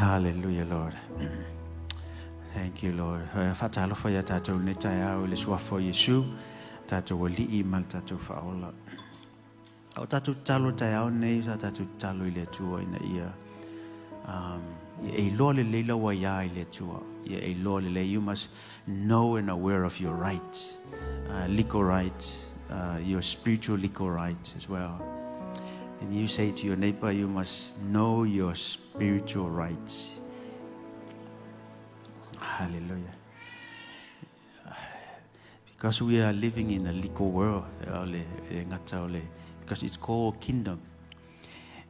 Hallelujah, Lord. Thank you, Lord. Faatalofa iā tatou i lenei taeao i le Suafa o Iesu, tatou Alii ma le tatou Faaola. A o tatou tatalo taeao nei, sa tatou tatalo i le Atua ina ia ia e iloa lelei lau aiā i le Atua. Ia e iloa lelei, you must know and aware of your rights, legal rights, your spiritual legal rights as well. And you say to your neighbor, you must know your spiritual rights. Hallelujah. Because we are living in a legal world, because it's called kingdom.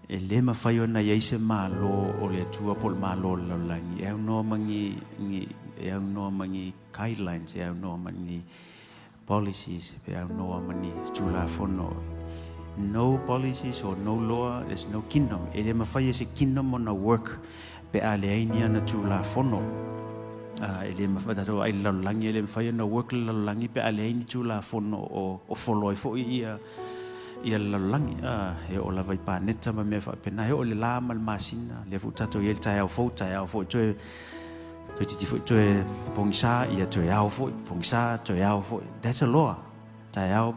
E le mafai ona i ai se Malo o le Atua po o le Malo o le lalolagi e aunoa ma ni, e aunoa ma ni guidelines, e aunoa ma ni policies, e aunoa ma ni tulafono. No policies or no law, there's no kingdom. E le mafai e se kingdom ona work pe a leai ni ana tulafono. E le mafai tatou ai le lalolagi, e le mafai ona work le lalolagi pe a leai ni tulafono o follow ai foi ia le lalolagi. E oo lava i paneta ma mea faapena, e oo i le la ma le masina, lea foi ua tatou i ai le taeao fou, taeao foi toe toeitiiti foi toe pogisa, ia toe ao foi, pogisa, toe ao foi. That's a law. Taeao,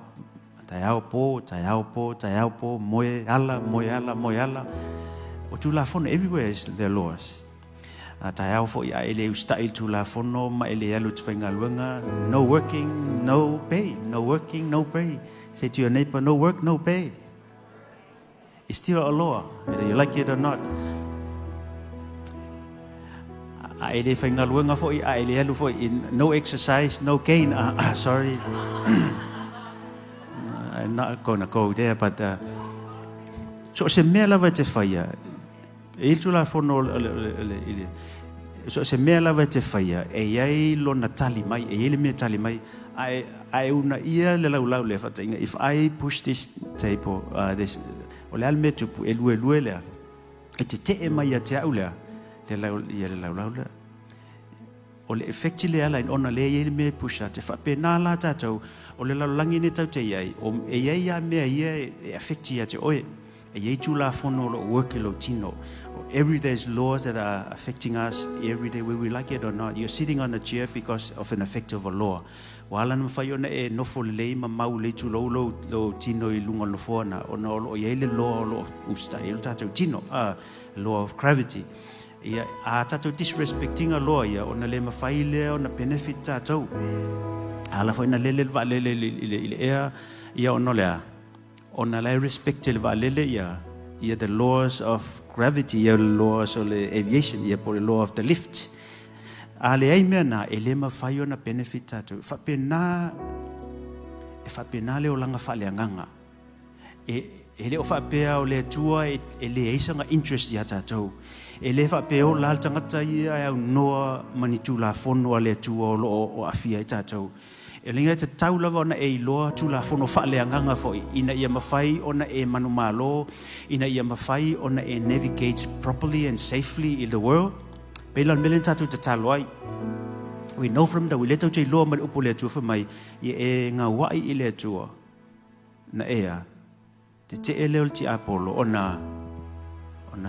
taeao po, taeao po, taeao po, moe ala, moe ala, moe ala. O tulafono, everywhere is there laws. A taeao foi a e le usitai i le tulafono ma e le alu i te faigaluega, no working, no pay, no working, no pay. Say to your neighbor, no work, no pay. It's still a law, whether you like it or not. A e le faigaluega foi, a e le alu foi, no exercise, no gain. Sorry. I'm not gonna go there, but so o se mea lava e te faia, e i le tulafono i le, so o se mea lava e te faia, e i ai lona tali mai, e i ai le mea tali mai, a e una ia le laulau le faataiga. If I push this table, this, o le a le mea tupu, e lue lue lea, e te tee mai ia te au lea, le lau, ia le laulau lea. O le effect le ala ona le i ai le mea e push atu. E faapena la tatou, o le lalolagi nei tatou te i ai, o, e i ai a mea ia e affect ia te oe. E i ai tulafono o lo o work i lou tino. Every there's laws that are affecting us every day, whether we like it or not. You're sitting on a chair because of an effect of a law. Ua ala na mafai ona e nofo lelei ma mau lelei tulou lou tino i luga o le nofoa na, ona o lo o i ai le law o lo o usitai ai lo tatou tino, law of gravity. Ia, a tatou disrespectinga law ia, ona le mafai lea ona benefit tatou. Ala foi na lele le vaalele i le ea, ia ona o le a? Ona la e respect le vaalele ia the laws of gravity, ia laws o le aviation, ia po le law of the lift. A leai mea na, e le mafai ona benefit tatou. Faapena, e faapena le olaga faaleagaga. E le o faapea o le Atua e leai sana interest ia tatou. E le faapea o la le tagata ia e aunoa ma ni tulafono a le Atua o lo o aafia ai tatou. E le te tau lava ona e iloa tulafono faaleagaga foi, ina ia mafai ona e manumalo, ina ia mafai ona e navigate properly and safely in the world. Pei la le mea lea na tatou tatalo ai. We know from the, we le tatou te iloa mai le upu o le Atua fai mai, ia e gauai i le Atua, na ea, te tee lea o le tiapolo, ona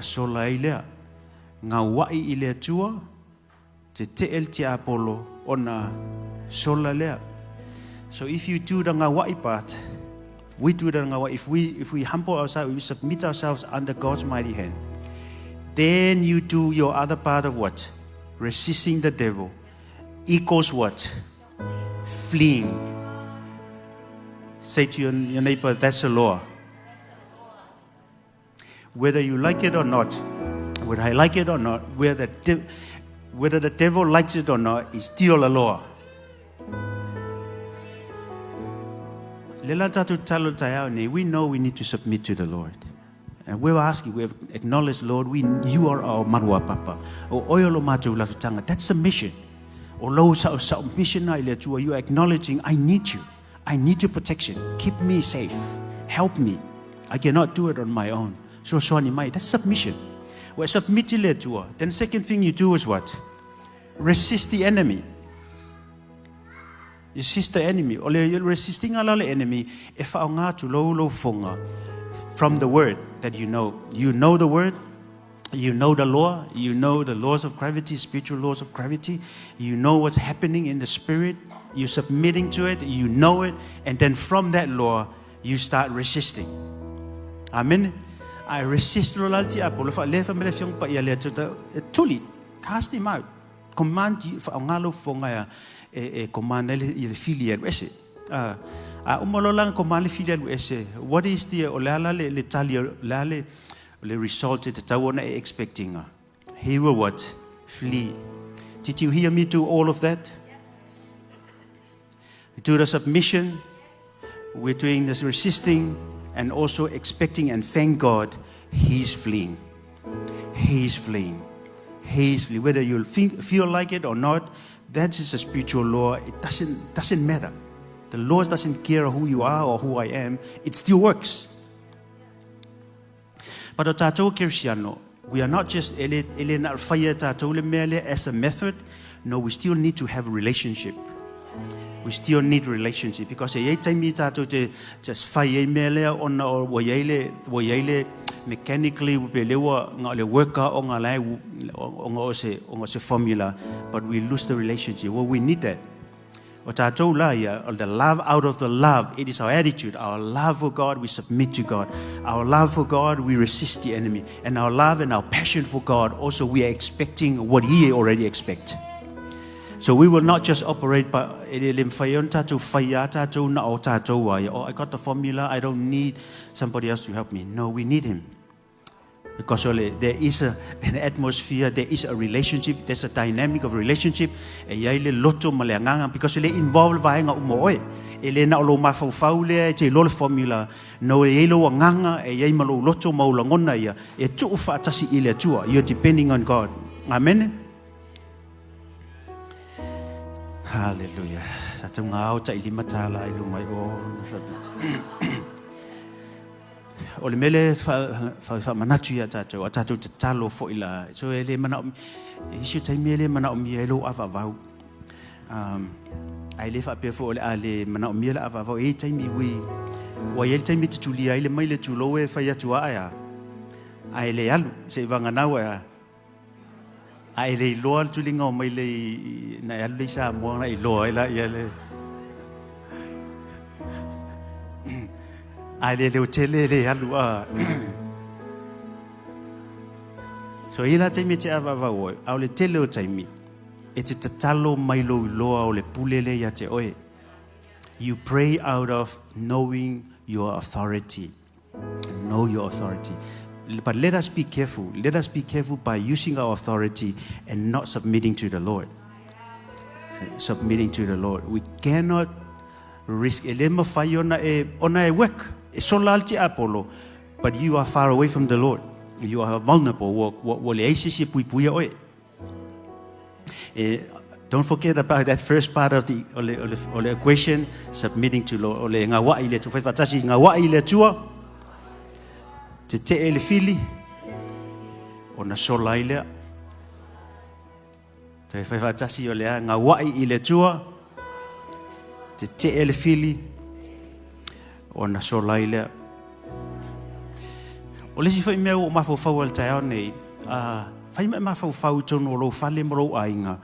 sola ai lea. Gauai i le Atua, te tee le tiapolo, ona sola lea. So if you do the gauai part, we do the gauai, if we humble ourselves, we submit ourselves under God's mighty hand, then you do your other part of what? Resisting the devil equals what? Fleeing. Say to your neighbor, that's a law. Whether you like it or not, whether I like it or not, whether the devil likes it or not, it's still a law. Le la tatou tatalo taeao nei, we know we need to submit to the Lord. And we're asking, we have acknowledged, Lord, you are our maluapapa. O oe o lo matou lafutaga. That's submission. O lau submission na i le Atua, you are acknowledging, I need you. I need your protection. Keep me safe. Help me. I cannot do it on my own. So soani mai. That's submission. Well, submit i le Atua. Then the second thing you do is what? Resist the enemy. Resist the enemy. O le resisting ala le enemy, e whaonga atu lou foga from the word that you know. You know the word. You know the law, you know the laws of gravity, spiritual laws of gravity. You know what's happening in the spirit. You're submitting to it, you know it, and then from that law, you start resisting. Amen. I resist lo la tiapolo fa le fa mele fiong pa ia le tuli cast him out. Command fa ngalo fonga ya e command le i le fili e ese. A umalo lang command le fili e ese. What is the o le ala le tali le le le result e te tau ona e expecting? He will what? Flee. Did you hear me do all of that? We do the submission, we're doing this resisting, and also expecting, and thank God, he's fleeing. He's fleeing. He's fleeing. Whether you feel like it or not, that is a spiritual law. It doesn't matter. The law doesn't care who you are or who I am. It still works. But o tātou Kristiano, we are not just ele na whaia tātou le mele as a method. No, we still need to have a relationship. We still need relationship because e taimi tātou te just whai e mele ona o wa iai le mechanically pe lewa ngā le worker o ngā lai o ngā o se formula, but we lose the relationship. Well, we need that. O tātou la ia, the love out of the love, it is our attitude, our love for God, we submit to God. Our love for God, we resist the enemy. And our love and our passion for God, also we are expecting what He already expects. So we will not just operate by oh, I got the formula, I don't need somebody else to help me. No, we need Him. Because there is an atmosphere, there is a relationship, there's a dynamic of relationship. E iai le loto ma le agaga, because le involve vaega uma o oe. E le na o lou mafaufau lea e te iloa le formula. No e iai lou agaga, e iai ma lou loto ma ou lagona ia, e tuu faatasi i le Atua. You're depending on God. Amen. Hallelujah. Sa tau ngā o tai lima tāla i lumai o. O le mele fa manatu ia tātou, a tātou te talo fo i la. So e le mana, e isi o taimi e le mana o mia e lou ava vau. Ai le whaapea fo o le a le mana o mia le ava vau, e taimi ui, wa i ele taimi te tulia ai le mai le tulou e whai atu a aia. Ai le alu, se i vanganau a. Ai le iloa le tulinga o mai le na e alu le isa mua na iloa ai la ia le. Ai le leo tele le alu a. So i la taimi te ava ava oe, au le tele o taimi, e te tatalo mai lou iloa o le pule le ia te oe. You pray out of knowing your authority. Know your authority. But let us be careful. Let us be careful by using our authority and not submitting to the Lord. Submitting to the Lord. We cannot risk. E le mawhai ona e work. E sola al tiapolo. But you are far away from the Lord. You are vulnerable. Wa le eisi si pui puia oe. Don't forget about that first part of the ole equation, submitting to Lord. Ole ngā wai le tua. Whai ngā wai le tua. Te te e le fili. O na sola i lea. Te whai whatasi o lea ngā wai i le tua. Te te e le fili. O na sola i lea. O le si whai mea o mawhauwhau al taeo nei, whai mea mawhauwhau tonu o lou whale mo lou ainga.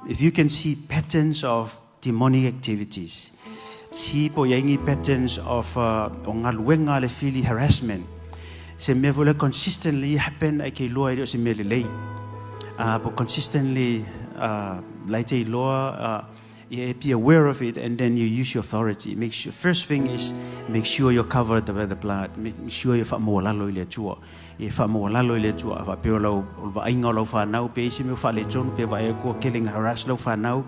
If you can see patterns of demonic activities, si po iaingi patterns of o ngaluenga le fili harassment, se mea vole consistently happen ai ke iloa e o se mea lelei. Po consistently lai te iloa, yeah, be aware of it, and then you use your authority. Make sure, first thing is make sure you're covered by the blood. Make sure you're whaamōlalo i le Atua. E whaamōlalo i le Atua. Wha peo lau vainga o lau whanau, pe isi mea wha le tonu, pe wa e kua killing harass lau whanau,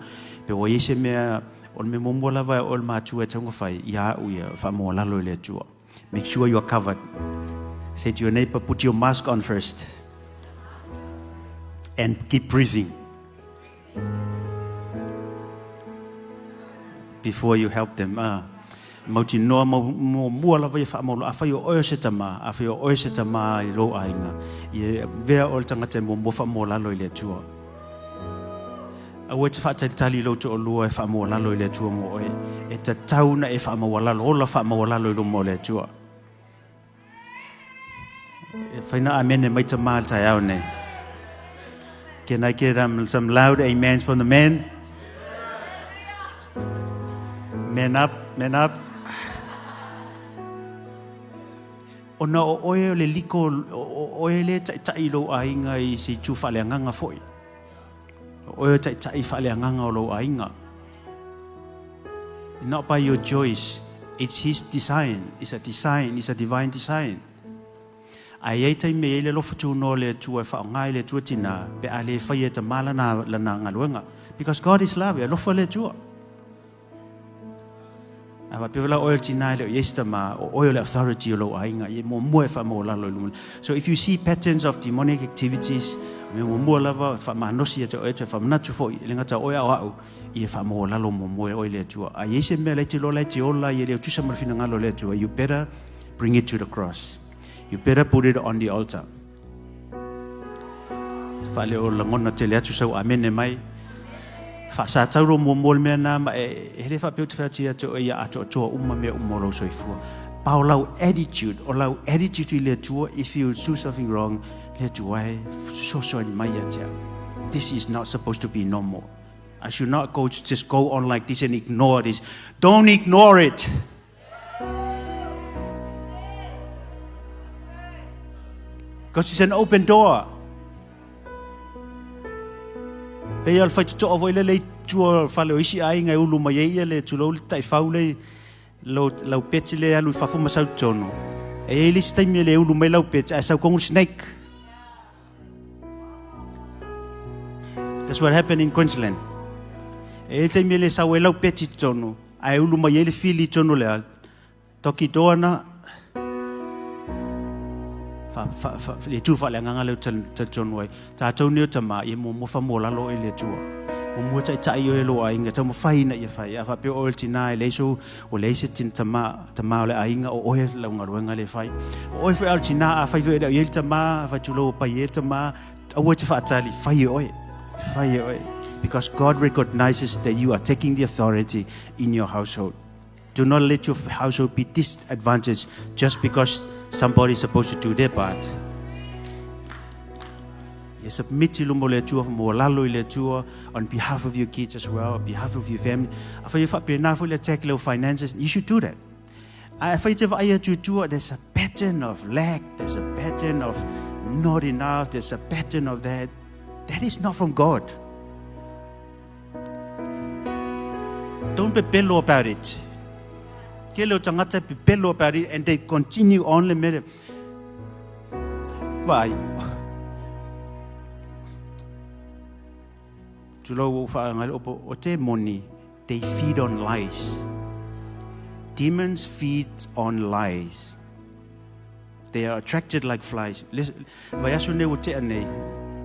pe o isi mea, o le mea mua lava o le matua e taunga whai, ia au ia, whaamōlalo i le Atua. Make sure you are covered. Say to your neighbor, put your mask on first. And keep breathing. Before you help them. Mauti noa mo mua lava ia whaamolo. A whai o oe se tama, a whai o oe se tama i lou ainga. Ia vea o le tangata mo mo whaamolalo i le Atua. Aua te whaatalitali lou te olua e whaamolalo i le Atua mo oe. E tatau na e whaamawalalo, ola whaamawalalo i luma o le Atua. E fai na amene mai tamā le taeao nei. Can I get some loud amens from the men? Men up, men up. Ona o oe o le liko, o oe le taitai i lou aiga i se itu faaleagaga foi. O oe o taitai faaleagaga o lou aiga. Not by your choice. It's his design. It's a design. It's a divine design. Ae i ai taimi e i ai le alofa tunoa o le Atua e faaaoga ai le Atua tinā pe a le faia e tamā lana, lana galuega. Because God is love, e alofa le Atua. A faapea la oe o le tinā e le o i ai se tamā, o oe o le authority o lou aiga, ia muamua e faamaualalo i luma. So if you see patterns of demonic activities, mea muamua lava, faamanosi ia te oe, toe faamanatu foi, e le gata o oe a o au, ia faamaualalo muamua e oe le Atua. A i ai se mea la e te iloa la e te ola ia le o tusa ma le finagalo o le Atua, you better bring it to the cross. You better put it on the altar. Faale o lagona tele atu sau amene mai. Faasatauro muamua le mea na ma e, e le faapea ou te fai atu ia te oe ia atoatoa uma mea uma o lou soifua. Pa o lau attitude, o lau attitude i le Atua, if you do something wrong, le Atua e fesoasoani mai ia te au. This is not supposed to be normal. I should not go just go on like this and ignore this. Don't ignore it. Because it's an open door. Pei o le faitotoa foi lele i tua o le fale o isi aiga e ulu mai ai ia le tulou le taifau le lau, lau peti le alu i fafo ma sau totonu. E i ai le isi taimi e le ulu mai lau peti ae sau kongu snake. That's what happened in Queensland. E i ai le taimi e le sau ai lau peti i totonu ae ulu mai ai le fili i totonu o le Toki toa na fa, fa, fa, le Atua faaleagaga lea ou talitonu ai. Tatou nei o tama, ia muamua faamua-lalo oe i le Atua. Muamua taitai oe e lou aiga, taumafai ina ia fai. A faapea o oe le tina e leai sou, ua leai se tina tama, tama o le aiga, o oe lau galuega lea e fai. O oe foi a o le tina, afai foi e le o i ai le tama, afai tulou ua paia le tama, aua e te faatali, fai e oe. Fai e oe. Because God recognizes that you are taking the authority in your household. Do not let your household be disadvantaged just because somebody is supposed to do their part. Ia submit i luma o le Atua, maualalo i le Atua on behalf of your kids as well, on behalf of your family. Afai e faapena foi le attack i lau finances, you should do that. Ae afai e te vaai atu i tua, there's a pattern of lack, there's a pattern of not enough, there's a pattern of that. That is not from God. Don't pepelo about it. Tele o tagata e pepelo about it and they continue on le mea. Vaai. Tulou ua ou faaaoga le upu, o te moni, they feed on lies. Demons feed on lies. They are attracted like flies. Vaiaso nei ua tea nei,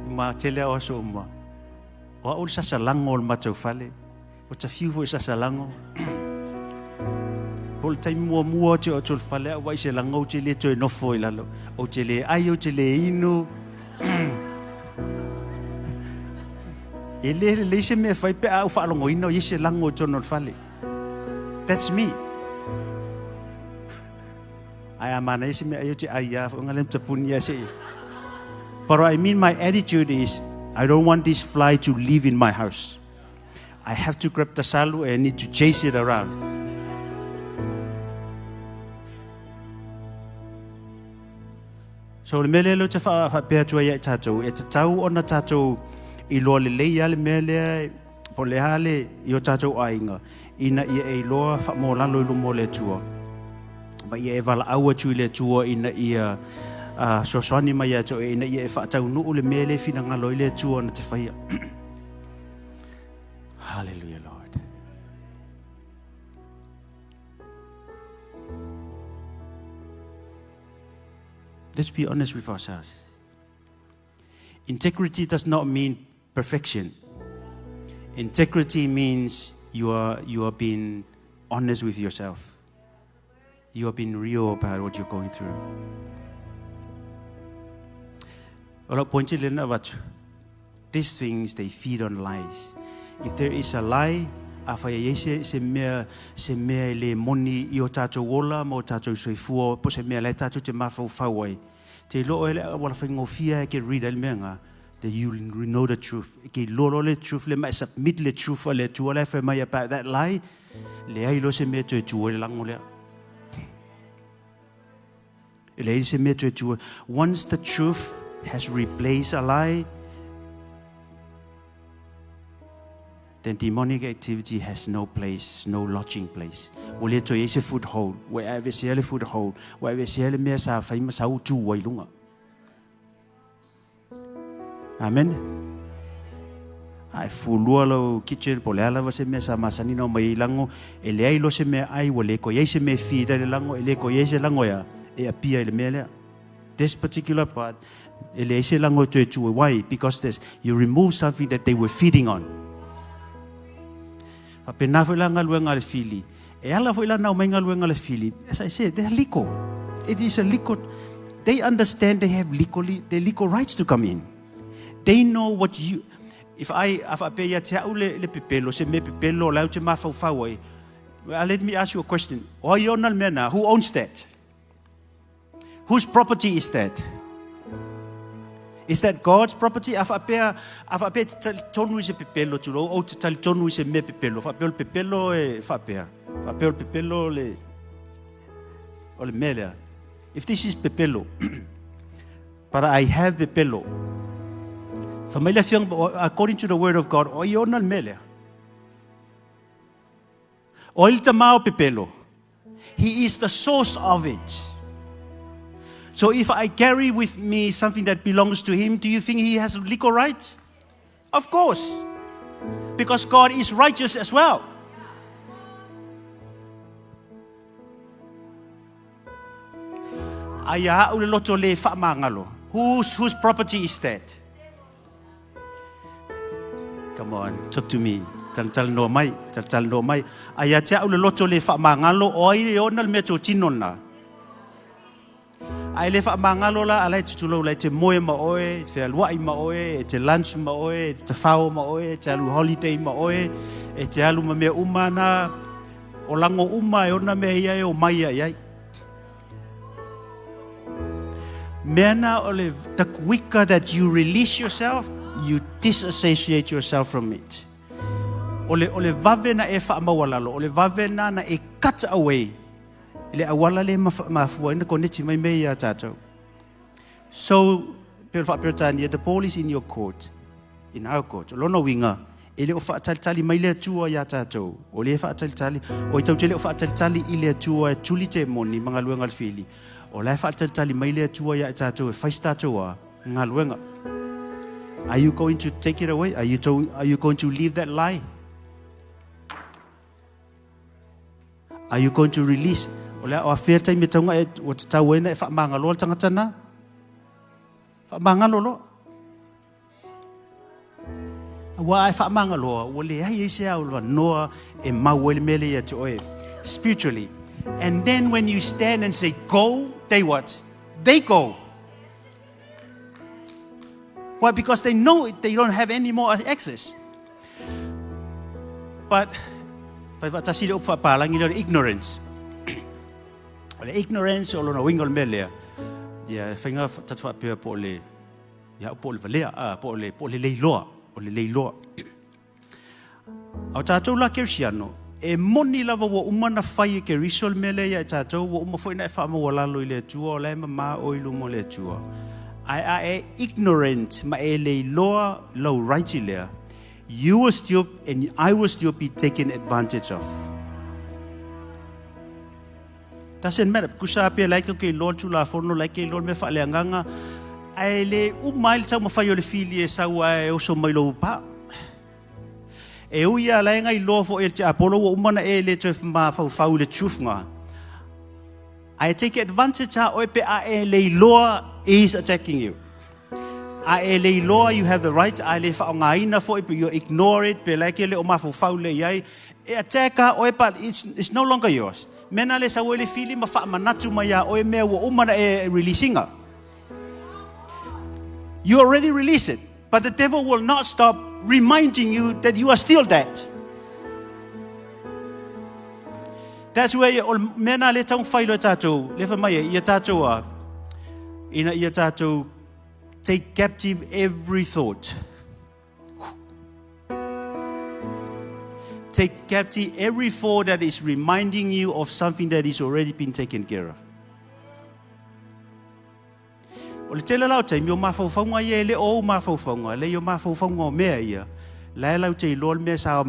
ma tele au aso uma. O au le sasalago o le matou fale. Ua tafiu foi sasalago. Po o le taimi muamua ou te oo atu i le fale, au vaai se lago ou te le toe nofo i lalo. Ou te le ai, ou te le inu. E le lelei se mea e fai pe a ou faalogoina o i ai se lago i totonu o le fale. That's me. Ae a manaia se mea ai ou te ai a foi ngale tapuni a se. But what I mean my attitude is I don't want this fly to live in my house. I have to grab the salu and I need to chase it around. So le mea lea lea ou te faapea atu ai ia i tatou, e tatau ona tatou iloa lelei lava le mea lea po o le a le i o tatou aiga, ina ia e iloa faamaualalo i luma o le Atua, ma ia e valaau atu i le Atua ina ia fesoasoani mai ia te oe, ina ia e faataunuu le mea lea e finagalo ai le Atua na te faia. Hallelujah, Lord. Let's be honest with ourselves. Integrity does not mean perfection. Integrity means you are, you are being honest with yourself. You are being real about what you're going through. O lau point lena avatu. These things, they feed on lies. If there is a lie, afai e i ai se, se mea, se mea e le moni i o tātou ola ma o tātou soifua, po se mea la e tātou te mafaufau ai, Te iloa oe le auala faigofie lava e get rid ai le mea lena, that you know the truth. E ke iloa loa le truth lea ma e submit le truth a le Atua la e fai mai about that lie, leai loa se mea e toe tu ai le lago lea. E leai se mea e toe tu ai. Once the truth has replaced a lie, then demonic activity has no place, no lodging place. Ua le toe i ai se foothold, ua e aveesea le foothold, ua aveesea le mea sa fai ma sau tu ai i luga. Amen. A e fulua lau kitchen po o le a lava se mea sa masani ona omai ai lago, e leai loa se mea ai, ua le toe i ai se mea e feed ai le lago, e le toe i ai se lago e a, e appear i le mea lea. This particular part, e leai se lago e toe tu ai. Why? Because there's, you remove something that they were feeding on. Faapena foi la galuega a le fili. E ala foi la na aumai galuega a le fili. As I said, they are legal. It is a legal, they understand they have legally, the legal rights to come in. They know what you, if I, a faapea ia te au le, le pepelo, se mea pepelo o la ou te mafaufau ai, well, let me ask you a question. O ai ona le mea na? Who owns that? Whose property is that? Is that God's property? A faapea, a faapea te talitonu i se pepelo tulou, ou te talitonu i se mea pepelo. Faapea o le pepelo e faapea. Faapea o le pepelo le, o le mea lea. If this is pepelo, but I have pepelo. Fa mai le afioga, according to the word of God, o ai ona le mea lea? O ai le tama o pepelo? He is the source of it. So if I carry with me something that belongs to him, do you think he has legal rights? Of course. Because God is righteous as well. Aia a'u le loto le faamagalo. Whose, whose property is that? Come on, talk to me. Talatalanoa mai, talatalanoa mai. A ia te au le loto le faamagalo, o ai e ona le mea totino lena. A e le faamagalo la, ala e tutulou la e te moe ma oe, e te fealuai ma oe, e te lunch ma oe, e te tafao ma oe, e te alu holiday ma oe, e te alu ma mea uma na, o lago uma e ona mea ia e o mai ai ai. Mea na o le, the quicker that you release yourself, you disassociate yourself from it. O le, o le vave na e faamaualalo, o le vave na na e cut away i le auala le mafua ai na koneti mai mea ia tātou. So, pei o le faa-Peretania, the ball is in your court, in our court. O lona uiga, e le o faatalitali mai le Atua iā tātou. O lea e faatalitali, oi tatou te le o faatalitali i le Atua e tuli te moni ma galuega a le fili. O la e faatalitali mai le Atua iā tātou e fai se tātou a galuega. Are you going to take it away? Are you, to, are you going to leave that lie? Are you going to release? O le a o afea le taimi e taunga e ua tatau ai na e faamagaloa le tagata na? Faamagalo loa. Ua a e faamagaloa, ua leai ai se ao noa e mau ai le mea lea ia te oe. Spiritually. And then when you stand and say go, they what? They go. Why? Because they know it, they don't have any more access. But, fai faatasi le upu faapalagi lea o le ignorance. O le ignorance o lona uiga o le mea lea, ia faiga tatou faapea po o le, ia po o le valea, a, po o le, po o le leiloa, o le leiloa. A o tatou la Kerisiano, e moni lava ua uma ona fai e Keriso le mea lea ia i tatou, ua uma foi ona e faamaualalo i le Atua, o la e mama oe i luma o le Atua. Ae a e ignorant ma e le iloa lou right lea, you will still and I will still be taken advantage of. Doesn't matter. Kusa pea la e ke iloa le Tulafono, la e ke iloa le mea faaleagaga, ae le uma ai le taumafai o le fili e sau ae oso mai lou pā. E ui a la e iloa foi e le tiapolo ua uma na e le toe mafaufau i le truth ngā. Ae take advantage a oe pe a e le iloa is attacking you. A e le iloa you have the right, a e le faaaogaina foi pe you ignore it, pe la e ke le o mafaufau le i ai, e attack a oe but it's no longer yours. Mea na le sau ai le fili ma faamanatu mai iā oe mea ua uma na e release inga. You already release it, but the devil will not stop reminding you that you are still that. That's where o le mea na le taumafai loa e tatou, le fai mai ai ia tatou a. Ina ia tatou take captive every thought. Take captive every thought that is reminding you of something that is already been taken care of. O le tele la o taimi o mafaufauga ia e le o ou mafaufauga, leai o mafaufauga o mea ia, la e lau te iloa le mea sa,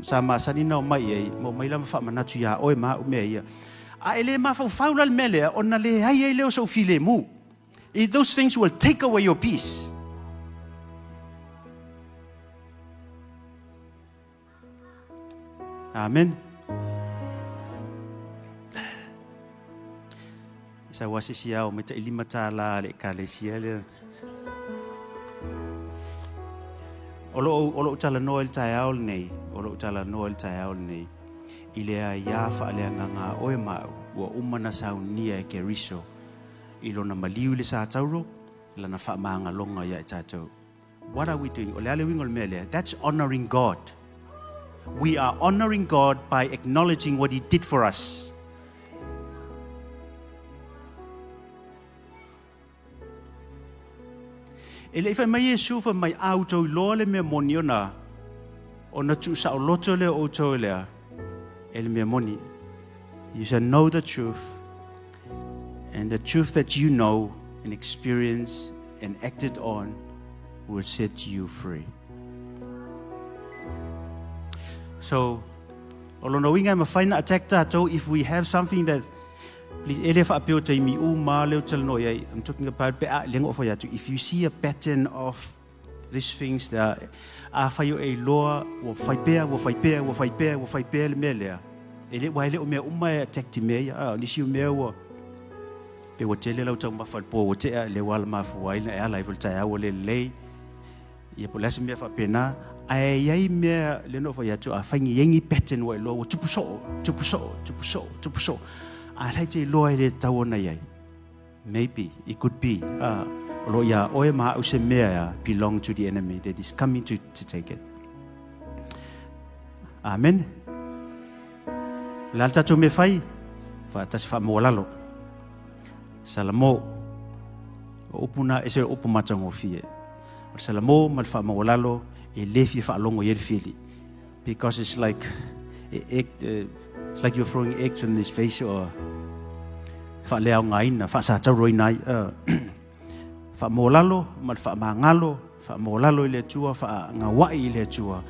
sa masani na omai i ai, ma omai la ma faamanatu iā oe ma au mea ia. A e le mafaufau la le mea lea, ona leai ai lea o sou filemu. Those things will take away your peace. Amen. Sau asisi ao mai tai $5 a le ekalesia lea. O lou talanoa i le taeao lenei, o lou talanoa i le taeao lenei, i le aiā faaleagaga a oe ma au, ua uma na saunia e Keriso i lona maliu i le satauro, lana faamagaloga ia i tatou. What are we doing? O le a le uiga o le mea lea? That's honoring God. We are honoring God by acknowledging what He did for us. E le i fai mai Iesu fai mai a outou iloa le mea moni ona ona tuusaoloto lea o outou e lea e le mea moni. You shall know the truth and the truth that you know and experience and acted on will set you free. So, o lona uiga e mafai na attack tatou if we have something that please e le faapea o taimi uma lea ou te talanoa i ai. I'm talking about pe a le ngo fai atu. If you see a pattern of these things that a fai o e iloa ua fai pea, ua fai pea, ua fai pea, ua fai pea le mea lea. E le, ua e le o mea uma e attack ti mea ia. Ah, nisi o mea ua pe ua tele lau taumafa i le po ua tea, lea ua alamafua ai na e ala ai foi le taeao ua le lelei. Ia po o le a se mea faapena, ae i ai mea lea na ou fai atu, afai ni i ai ni pattern ua iloa ua tupu soo, tupu soo, tupu soo, tupu soo, a la e te iloa e le tatau ona i ai. Maybe, it could be, o lo o iā oe ma au se mea belong to the enemy that is coming to take it. Amen. O le a le tatou mea fai? Faatasi faamaualalo. Salamo. O upu na ese o upu matagofie. O le salamo ma le faamaualalo e le fia faalogo i ai le fili. Because it's like egg, it's like you're throwing eggs on his face or faaleaogaina, faasatauroina ai. Faamaualalo ma le faamagalo, faamaualalo i le Atua, faagauai i le Atua.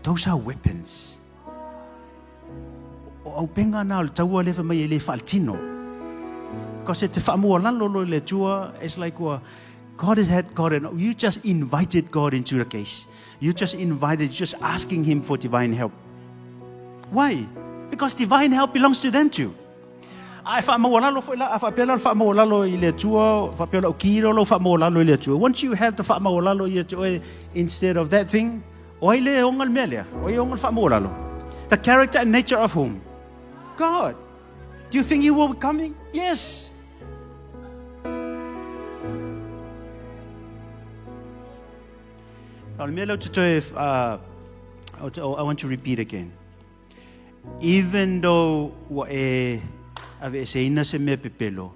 Those are weapons. O aupenga na o le taua lea fai mai e le faaletino. Because e te faamualalo loa i le Atua, it's like ua, God has had God and you just invited God into the case. You just invited, just asking him for divine help. Why? Because divine help belongs to them too. A e faamaualalo foi la, a faapea la le faamaualalo i le Atua, faapea lau ki loa lau faamaualalo i le Atua. Once you have the faamaualalo i Atua instead of that thing, o ai le onga le mea lea? O ai onga le faamaualalo? The character and nature of whom? God. Do you think he will be coming? Yes. O le mea lea ou te toe, I want to repeat again. Even though ua e aveeseina se mea pepelo,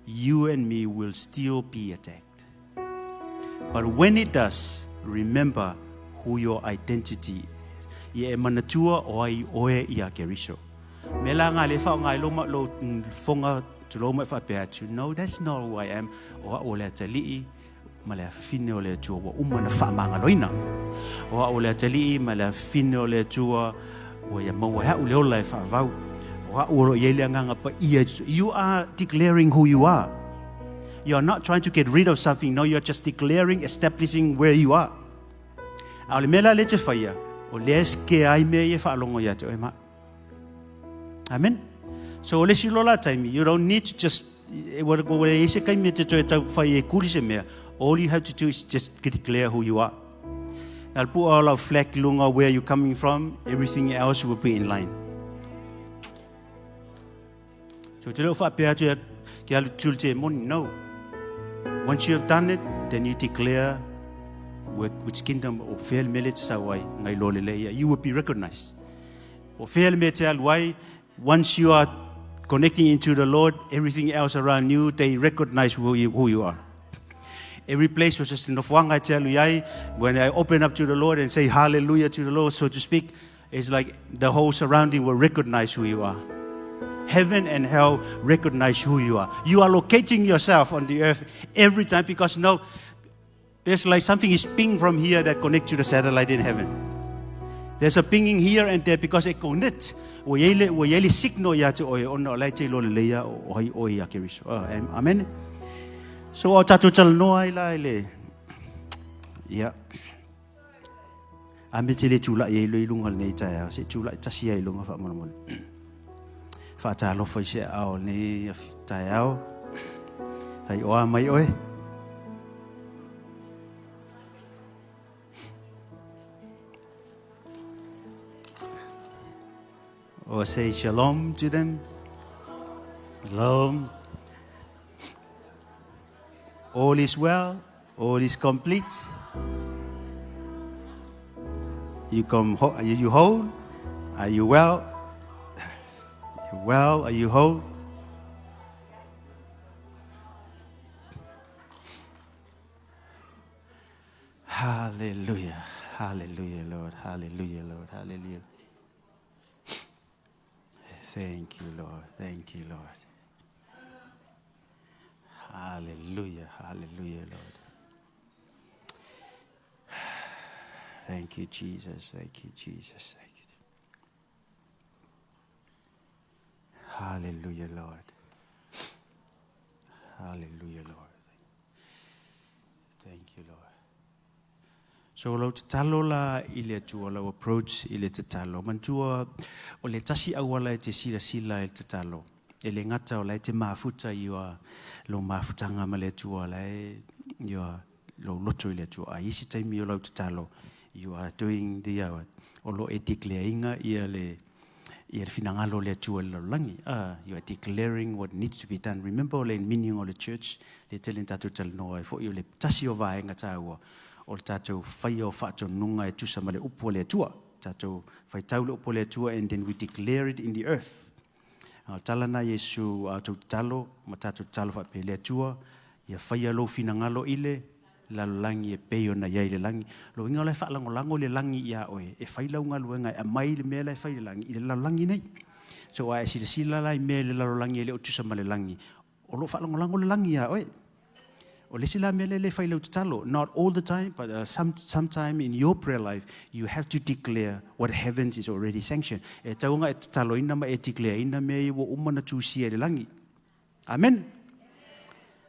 you and me will still be attacked. But when it does, remember who your identity is. Ia e manatua o ai oe ia Keriso. Me la ngā le whaonga i lo, lo fonga tulou mai whaapea atu, no, that's not who I am. O au o le atalii, ma le afafine o le Atua ua uma na faamagaloina. O au o le atalii ma le afafine o le Atua ua ia maua e au le ola e faavau. O au o lo o i ai le agaga paia. You are declaring who you are. You are not trying to get rid of something. No, you are just declaring, establishing where you are. A o le mea la lea e te faia, o lea e scare ai mea ia e faalogo ia te oe ma. Amen. So o le isi loa la taimi, you don't need to just, e ua ua leai se taimi e te toe tau whai e kuri se mea. All you have to do is just declare who you are. I'll put all our flag lunga where you're coming from, everything else will be in line. So te leo whaapea atu ke alu tulu te moni, no. Once you have done it, then you declare which kingdom o whea le mele te sau ai, ngai lo le leia. You will be recognized. Po o fea le mea te alu ai, once you are connecting into the Lord, everything else around you, they recognize who you are. Every place so se nofoaga e te alu i ai, when I open up to the Lord and say hallelujah to the Lord, so to speak, it's like the whole surrounding will recognize who you are. Heaven and hell recognize who you are. You are locating yourself on the earth every time because no, there's like something is ping from here that connects to the satellite in heaven. There's a pinging here and there because it connects. Ua iai le, ua iai le signal ia te oe, ona o la e te iloa lelei ia o ai oe ia Keriso. Oh, amen. So o tatou talanoa ai la i le, ia, a me te le tula'i ai loa i luga o lenei taeao, se i tula'i tasi ai i luga faamolemole. Faatalofa i se aao o lenei taeao. Hai oa mai oe. Or say shalom to them. Shalom. All is well. All is complete. You come, are you whole? Are you well? You well? Are you whole? Hallelujah. Hallelujah, Lord. Hallelujah, Lord. Hallelujah. Thank you, Lord. Thank you, Lord. Hallelujah. Hallelujah, Lord. Thank you, Jesus. Thank you, Jesus. Thank you. Hallelujah, Lord. Hallelujah, Lord. Thank you, Lord. So lau tatalo la i le Atua, lau approach i le tatalo. Manatua, o le tasi auala e te silasila i le tatalo. E le gata o la e te mafuta i ua lou mafutaga ma le Atua, la e i ua lou loto i le Atua. A i isi taimi o lau tatalo, you are doing the, o lo e declare ina ia le, ia le finagalo o le Atua i le lalolagi. You are declaring what needs to be done. Remember o le meaning o le church, le tele na tatou talanoa ai foi, o le tasi o vaega taua o le tatou faia o faatonuga e tusa ma le upu a le Atua. Tatou faitau le upu a le Atua and then we declare it in the earth. A o le tala na Iesu a outou tatalo ma tatou tatalo faapea, Le Atua, ia faia lou finagalo i le lalolagi e pei ona i ai i le lagi. O lou uiga o la e faalagolago le lagi iā oe e fai lau galuega e aumai le mea la e fai i le lagi i le lalolagi nei. So a e silasila la i mea i le lalolagi e le o tusa ma le lagi, o lo o faalagolago le lagi iā oe. O le isi la mea lea e le fai i lau tatalo, not all the time, but sometime in your prayer life, you have to declare what heavens is already sanctioned. E tatau ona e tataloina ma e declare ina mea ia ua uma ona tusia i le lagi. Amen.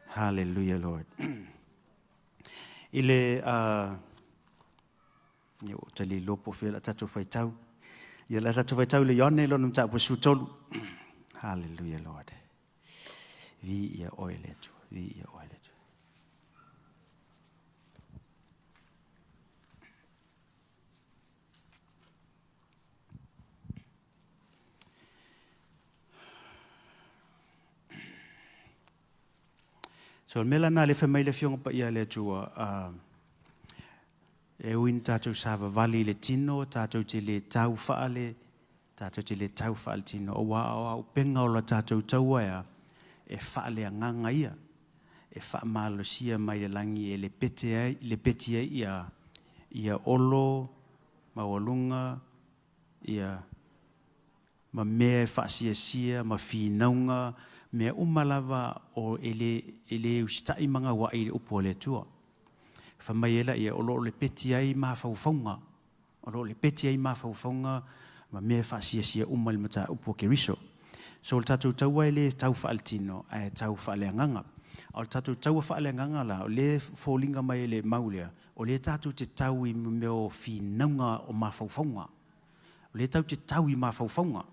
Hallelujah, Lord. I le, ia ua tali iloa po o fea la tatou faitau. Ia la tatou faitau i le Ioane lona mataupu e 13. Hallelujah, Lord. Viia oe le Atua, viia oe le Atua. So, le mea la na le fai mai le Afioga Paia a le Atua, e ui ina tatou savavali i le tino, tatou te le tau faale, tatou te le tau faale tino, aua o auupega o la tatou taua ea, e faaleagaga ia, e faamalosia mai le lagi e lepete ai, lepeti ai ia, ia olo maualuga, ia ma mea e faasiasia ma finauga, mea uma lava o e le, e le usitai ma gaua'i i le upu a le Atua. Fai mai ai laia, o lo o lepeti ai mafaufauga, o lo o lepeti ai mafaufauga ma mea e faasiasia uma i le mataupu a Keriso. So o le tatou taua e le tau faaletino, ae tau faaleagaga. A o le tatou taua faaleagaga la, o lea e foliga mai e le mau lea, o lea tatou te tau i mea o finauga o mafaufauga. O lea tatou te tau i mafaufauga.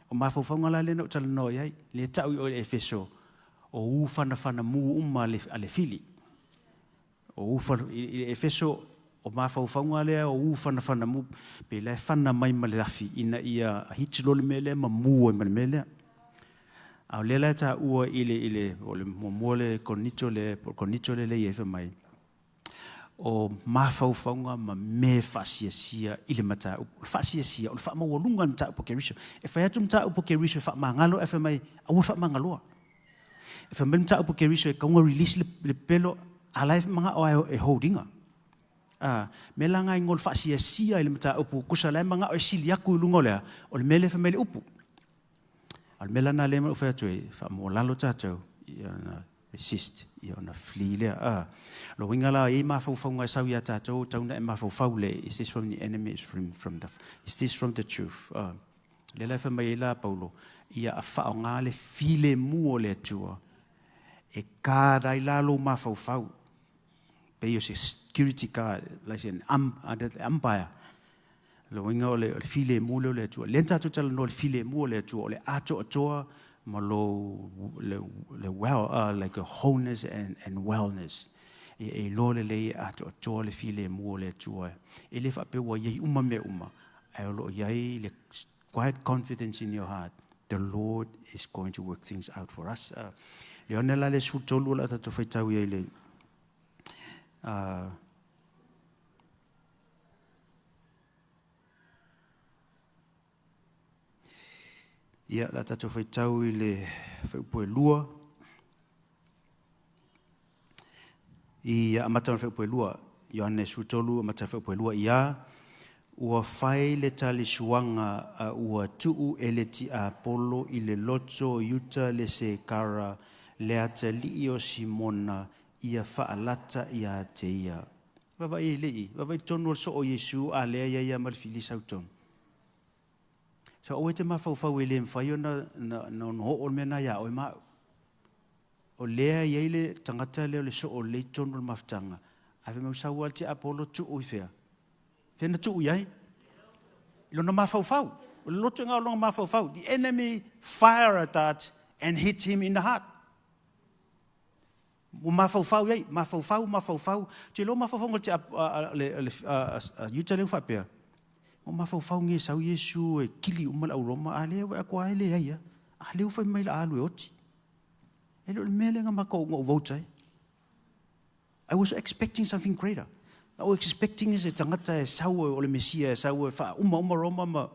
O mafaufauga la lea na ou talanoa i ai, lea e tau i o i le Efeso, o u fanafanamu uma a le fili. O u i le Efeso, o mafaufauga lea o u fanafanamu, pe la e fana mai ma le afi ina ia hit loa le mea lea ma mu ai ma le mea lea. A o lea la e taua i le, i le, o le muamua le Korinito le, Korinito le lea e i ai fai mai, o mafaufauga ma mea e faasiasia i le mataupu. O le faasiasia, o le faamaualuga o le mataupu a Keriso. E fai atu le mataupu a Keriso e faamagalo, ae fai mai, aua faamagaloa. E fai mai le mataupu a Keriso e tatau ona release le pepelo, A la e manao lava e hold iga. A mea la na igoa o le faasiasia i le mataupu, tusa la e manao e sili atu i luga o le a, o le mea lea e fai mai le upu. A o le mea la lena lea na ou fai atu ai, faamualalo tatou, ia ona resist, ia ona flee lea. A, lona uiga la, e i ai mafaufauga e sau ia tatou, e tatau ona e mafaufau lea, is this from the enemy, is from, from the, is this from the truth? A, lea la e fai mai ai la Paulo, ia a faaaoga le filemu o le Atua e guard ai la lou mafaufau, pei o se security guard, like an umpire. O le uiga o le filemu lea o le Atua. Lea na tatou talanoa i le filemu o le Atua, o le atoatoa ma lou le well, like a wholeness and wellness. E iloa lelei e atoatoa le filemu o le Atua. E le faapea ua i ai uma mea uma, ae o lo o i ai le quiet confidence in your heart, the Lord is going to work things out for us. Ioane la le 13 o le a tatou faitau i ai le Ia, o le a tatou faitau i le fuaiupu e 2. Ia, amata mai le fuaiupu e 2. Ioane 13, amata mai le fuaiupu e 2. Ia, ua fai le talisuaga a ua tuu e le tiapolo i le loto o Iuta le Sekara, le atalii o Simona, ia faalata ia te ia. Vaavaai i le i, vaavaai tonu o le soo o Iesu a lea ia ia ma le fili sau tonu. So aua e te mafaufau e le mafai ona na ona oo le mea na ia oe ma au. O lea e i ai le tagata lea o le soo lelei tonu o le mafutaga, ae fai mai ua sau lava le tiapolo tuu i fea? Fea na tuu i ai? I lona mafaufau. O le loto i o lona mafaufau. The enemy fire a dart and hit him in the heart. Ua mafaufau i ai, mafaufau, mafaufau. Ou te iloa mafaufauga o le Iuta lea ua faapea, ua mafaufau nei e sau Iesu e kili uma le au Roma, a lea ua atu lava e leai lava. A lea ua fai mai o le a alu e oti. E le o le mea lea na matou na ou vote ai. I was expecting something greater. I was expecting se tagata e sau o le Mesia e sau e faaumauma Roma ma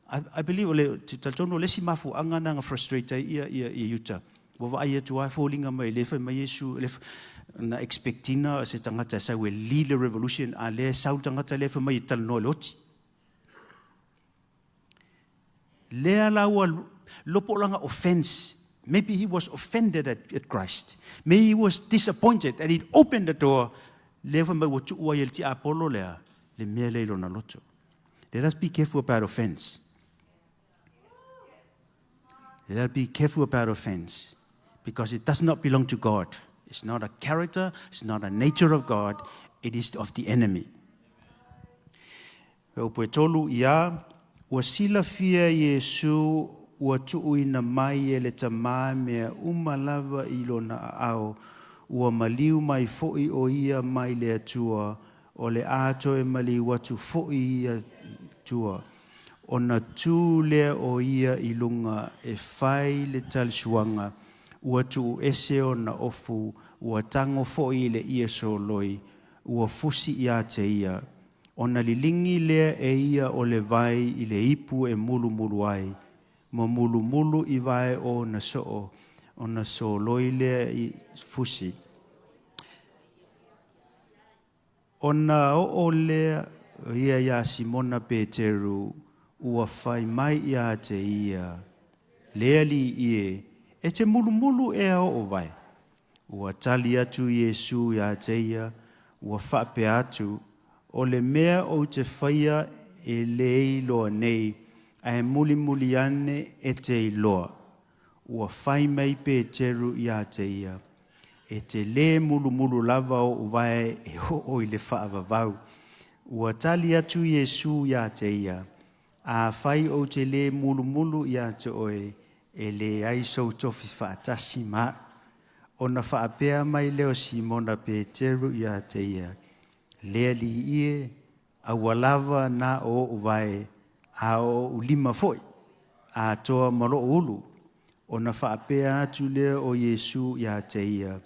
I believe o le talitonu o le isi mafuaaga na na frustrate ai ia Iuta. Ua vaai atu lava e foliga mai lea fai mai Iesu na expect ina se tagata e sau e lead le revolution, a lea e sau le tagata lea fai mai e talanoa i le oti. Lea la ua lopo lana offense. Maybe he was offended at Christ. Maybe he was disappointed and he opened the door. Lea fai mai ua tuu ai e le tiapolo lea le mea lea i lona loto. Let us be careful about offense. Let us be careful about offense because it does not belong to God. It's not a character, it's not a nature of God, it is of the enemy. Upu e 3 ia, ua silafia Iesu ua tuuina mai e le Tamā mea uma lava i lona aao, ua maliu mai foi o ia mai le Atua, o le a toe maliu atu foi i Atua. Ona tu lea o ia i luga e fai le talisuaga, ua tuu ese ona ofu, ua tago foi i le ie soloi, ua fusi ia te ia. Ona liligi lea e ia o le vai i le ipu e mulumulu ai, ma mulumulu i vae o ona soo, ona soloi lea i fusi. Ona oo lea ia iā Simona Peteru, ua fai mai ia te ia, Le Alii e, e te mulumulu ea oʻu vae? Ua tali atu Iesu iā te ia, ua faapea atu, O le mea ou te faia e le iloa nei, ae mulimuli ane e te iloa. Ua fai mai Peteru iā te ia, E te lē mulumulu lava oʻu vae e oo i le faavavau. Ua tali atu Iesu iā te ia, Afai ou te lē mulumulu iā te oe, e leai sou tofi faatasi ma aʻu. Ona faapea mai lea o Simona Peteru iā te ia, Le Alii e, aua lava na o oʻu vae, a o oʻu lima foi, atoa ma loʻu ulu. Ona faapea atu lea o Iesu iā te ia,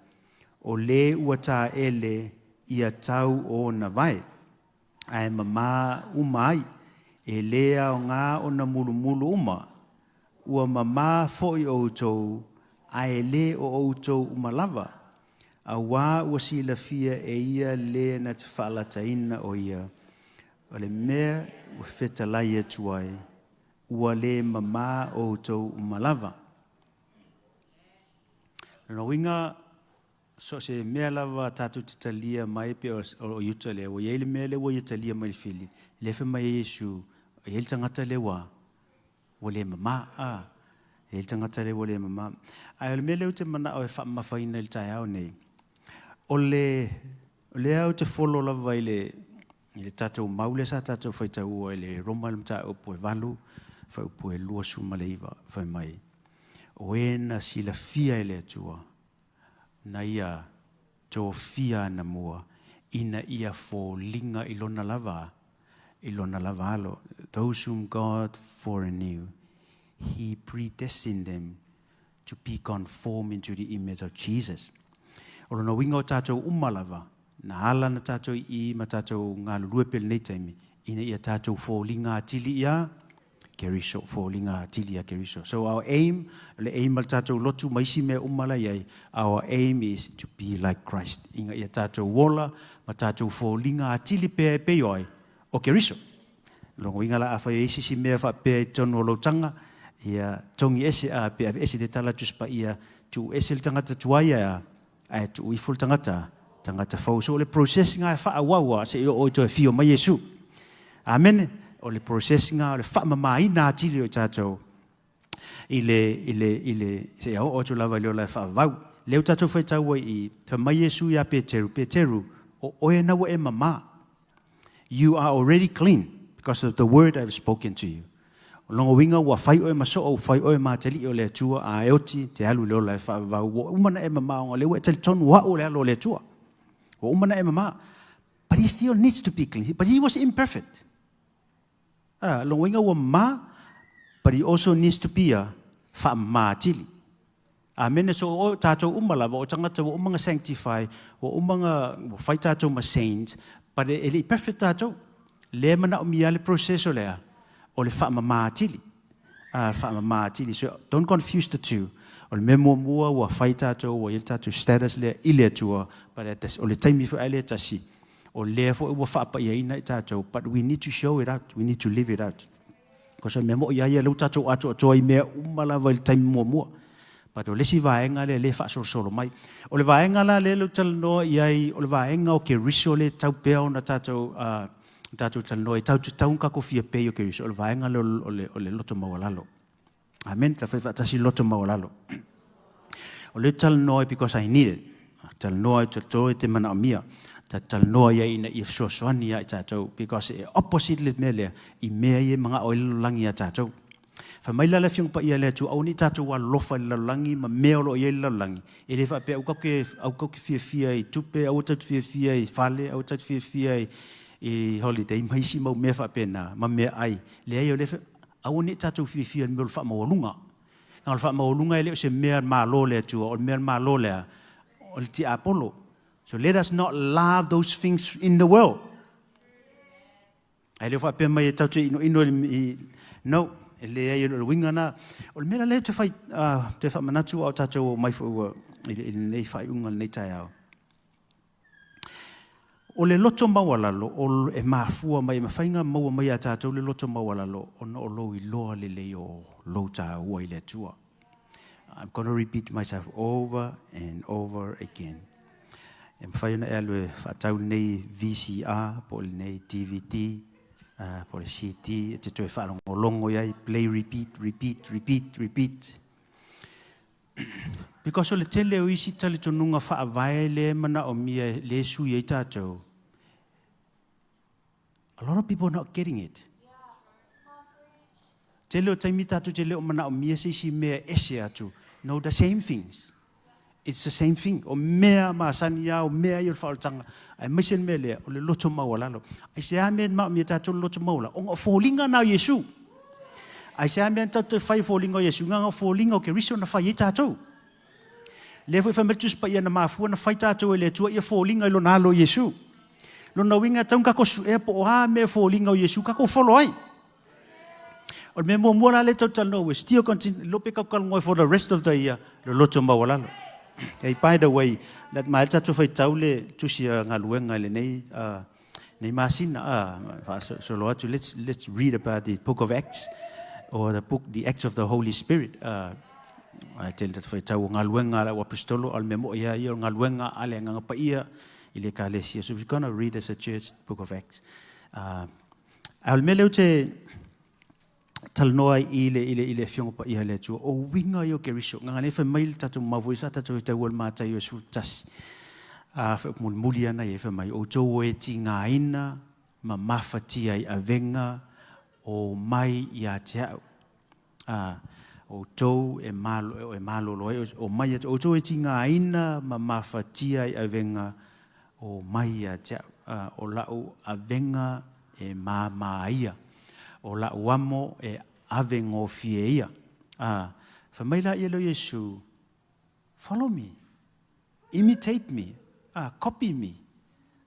O lē ua taele ia tau ona vae, ae mamā uma ai, e lē aoga ona mulumulu uma. Ua mamā foi outou, ae lē o outou uma lava. Auā ua silafia e ia le na te faalataina o ia, o le mea ua fetalai atu ai, ua le mamā outou uma lava. O lona uiga, so o se mea lava tatou te talia mai pe o Iuta lea, ua i ai le mea lea ua ia talia mai le fili, lea fai mai ai Iesu, e i ai le tagata lea ua ua le mamā. A, e i ai le tagata lea ua le mamā. Ae o le mea lea ou te manao e faamamafaina i le taeao nei, o le, o lea ou te follow lava i le, i le tatou mau lea sa tatou faitaua i le Roma i le mataupu e 8, fuaiupu e 29, fai mai, o e na silafia e le Atua, na ia tofia anamua ina ia foliga i lona lava i lona lava alo. Those whom God foreknew, he predestined them to be conformed into the image of Jesus. O lona uiga o tatou uma lava, na ala na tatou i i ma tatou galulue pea i lenei taimi, ina ia tatou foliga atili ia Keriso, foliga atili ia Keriso. So our aim, o le aim a le tatou lotu ma isi mea uma la i ai, our aim is to be like Christ, ina ia tatou ola ma tatou foliga atili pea e pei o ai, o Keriso. Lona uiga la afai e i ai se isi mea faapea i totonu o lou taga, ia togi ese a pe aveese le tala Tusi Paia, tuu ese le tagata tuai ae a, ae tuu ifo le tagata, tagata fou. So o le process lena e faaauau a seia oo i toe afio mai Iesu. Amene. O le process lena o le faamamaina atili o i tatou i le, i le, i le, seia oo atu lava i le ola e faavavau. Lea ua tatou faitau ai i, fai mai Iesu ia Peteru, Peteru, o oe na ua e mama. You are already clean because of the word I have spoken to you. O lona uiga ua fai oe ma soo, ua fai oe ma atalii o le Atua, a e oti te alu i le ola e faavavau. Ua uma ona e mama ona o lea ua e talitonu o au o le alo o le Atua. Ua uma ona e mama. But he still needs to be clean. But he was imperfect. Ah, lona uiga ua mama, but he also needs to be a faamama atili. Amene, so o tatou uma lava, o tagata ua uma ona sanctify, ua uma ona ua fai tatou ma saints, but e le i perfect tatou. Lea e manaomia lava le process o le a? O le faamama atili. Ah, faamama atili. So don't confuse the two. O le mea muamua ua fai tatou, ua i ai le tatou status lea i le Atua, but at the, o le taimi foi lea e tasi, o lea foi ua faapaiaina i tatou, but we need to show it out, we need to live it out. Because o le mea moni lava ia, lea ua tatou atoatoa i mea uma lava i le taimi muamua. But o le isi vaega lea lea e faasolosolo mai. O le vaega la lea ou te talanoa i ai, o le vaega o Keriso lea e tatau pea ona tatou, tatou talanoa ai, tatou te tatau ona tatou fia pei o Keriso, o le vaega lea o le, o le loto maualalo. Amen. Ta fai faatasi loto maualalo. O lea ou te talanoa ai because I need it. Talanoa ai, talanoa e te manaomia. Ta talanoa ai ina ia fesoasoani ia i tatou because e opposite le mea lea i mea ia e manao ai le lalolagi ia tatou. Fai mai la le Afioga Paia a le Atua, aua ne i tatou alolofa i le lalolagi ma mea o lo o i ai le lalolagi. E le faapea aua tatou te, aua tatou te fiafia i tupe, aua tatou te fiafia i fale, aua tatou te fiafia i holiday ma isi mau mea faapena ma meaai. Leai, o lea aua ne i tatou fiafia i le mea o le faamaualuga. Na o le faamaualuga e le o se mea malo le Atua, o le mea malo lea, o le tiapolo. So let us not love those things in the world. Ae le o faapea mai e tatou te inoino i, no, e leai, o le uiga na. O le mea la lea te fai, te faamanatu a o tatou omai foi ua i lenei faaiuga lenei taeao. O le loto maualalo o e mafua mai, e mafai ona maua mai ia tatou le loto maualalo ona o lou iloa lelei o lou taua i le Atua. I'm gonna repeat myself over and over again. E mafai ona e alu e faatau lenei VCR po o lenei DVD po o le CD e te toe faalogologo i ai, play, repeat, repeat, repeat, repeat. Because o le tele o isi talitonuga faavae lea e manaomia lea e sui ai tatou, a lot of people are not getting it. Tele o taimi tatou te le o manaomia se isi mea ese atu. No, the same things. It's the same thing. O mea masani lava, o mea ia o le faaolataga. Aemaise le mea lea, o le loto maualalo. Aisea mea e manaomia e tatou le loto maualalo? Ona o foliga na o Iesu. Aisea mea tatou te fai foliga o Iesu? Na o foliga o Keriso na fai ai tatou. Lea foi fai mai le Tusi Paia na mafua na fai tatou e le Atua ia foliga i lona alo o Iesu. Lona uiga e tatau ona tatou suea po o a mea foliga o Iesu tatou follow ai. O le mea muamua la lea tatou talanoa, we still continue, lope tatou talanoa for the rest of the year, le loto maualalo. Hey, by the way, Ma e tatou faitau le tusi a galuega i lenei nei masina faasolo atu. Let's read about the book of Acts or the book, the Acts of the Holy Spirit. Ae tele tatou faitau o galuega a le auaposeitolo, a o le mea moi lava ia o le galuega a le Agaga Paia i le Ekalesia. So we're gonna read as a church the book of Acts. A o le mea lea ou te talanoa ai i le, i le, i le Afioga Paia a le Atua, o uiga ia o Keriso. Gaga nei fai mai le tatou mau sa tatou faitaua i le Mataio e 11. A fai mulimuli ana ia fai mai, outou o e tigaina ma mafatia i avega o mai ia te au. A outou e malo, e malolo ai, o mai ia te outou e tigaina ma mafatia i avega o mai ia te au. A, o lau avega e māmā ia. O lau amo e ave gofie ia. A, fai mai la ia lea o Iesu, follow me, imitate me, copy me.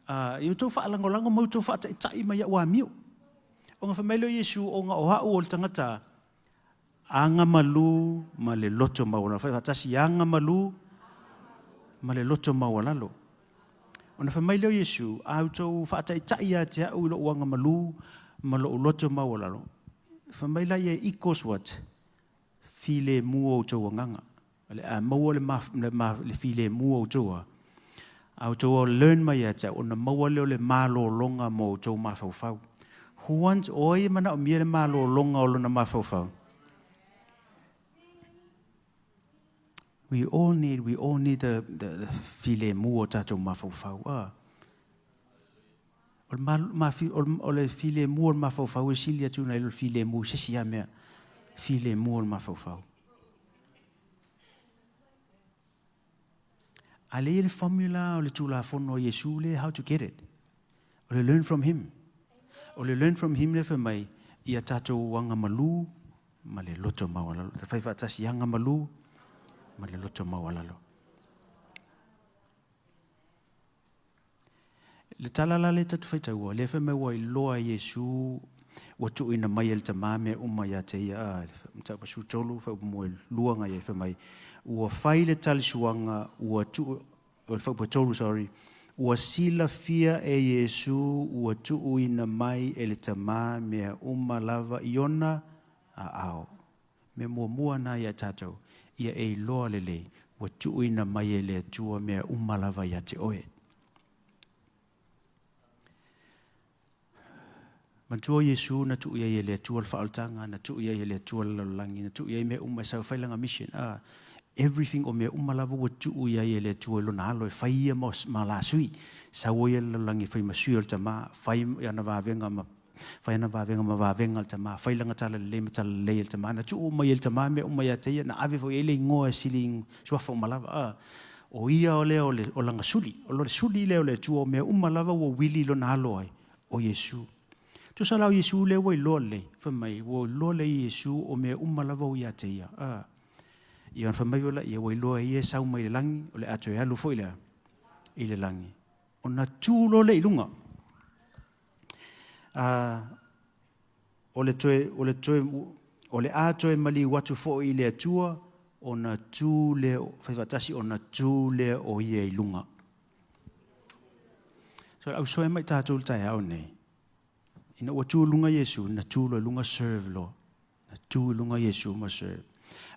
Ia outou faalagolago ma outou faataitai mai ia'u amio. Ona fai mai lea o Iesu, ona o a'u o le tagata agamalu ma le loto maualalo. Fai faatasi, agamalu ma le loto maualalo. Ona fai mai lea o Iesu, a outou faataitai ia te a'u i lo'u agamalu ma lo'u loto maualalo, fai mai la ia, equals what? Filemu o outou agaga. O le a maua le filemu o outou a. A outou learn mai ia te au, ona maua lea o le malologa mo outou mafaufau. Who wants, o ai e manaomia le malologa o lona mafaufau? We all need the filemu o tatou mafaufau. Ah. O le, ma, ma, o le filemu o le mafaufau e sili atu nai lo le filemu se isi mea. Filemu o le mafaufau. A le le formula o le Tulafono o Iesu le, how to get it. O le learn from him. O le learn from him le fai mai ia tatou agamalu ma le loto maualalo. Te fai faatasi, agamalu ma le loto maualalo. Le tala la le tatou faitaua, lea fai mai ua iloa e Iesu ua tuuina mai e le Tamā mea uma ia te ia. A, mataupu 13, fuaiupu 2 ga ia fai mai, ua fai le talisuaga ua tuu, o le fuaiupu 3, sorry, ua silafia e Iesu ua tuuina mai e le Tamā mea uma lava i ona aao. Mea muamua na ia tatou, ia e iloa lelei, ua tuuina mai e le Atua mea uma lava ia te oe. Manatua Iesu na tuu i ai e le Atua le faaolataga, na tuu i ai e le Atua le lalolagi, na tuu i ai mea uma e sau fai lana mission. Ah, everything o mea uma lava ua tuu i ai e le Atua i lona alo e fai ia ma la sui. Sau ia le lalolagi e fai ma sui o le Tamā, fai ana vavega ma fai ana vavega ma vavega le Tamā, fai lana tala lelei ma tala lelei e le Tamā. Na tuu mai e le Tamā mea uma ia te ia, na ave foi ai le igoa e sili suafa uma lava. Ah, o ia o lea o le o lana suli, o le suli lea o le Atua o mea uma lava ua wili lona alo ai, o Iesu. Tusa la o Iesu lea ua iloa lelei, fai mai, ua iloa lelei Iesu o mea uma lava ua ia te ia. Ah. Ia ona fai mai foi ia ua iloa e ia e sau mai le lagi, o le a toe alu foi lea i le lagi. Ona tu loa lea i luga. Ah, o le a toe maliu atu foi i le Atua, ona tu lea, fai faatasi, ona tu lea o ia i luga. So au soe mai tatou le taeao nei. Ina ua tu i luga Iesu, na tu loa i luga serve loa. Na tu i luga Iesu ma serve.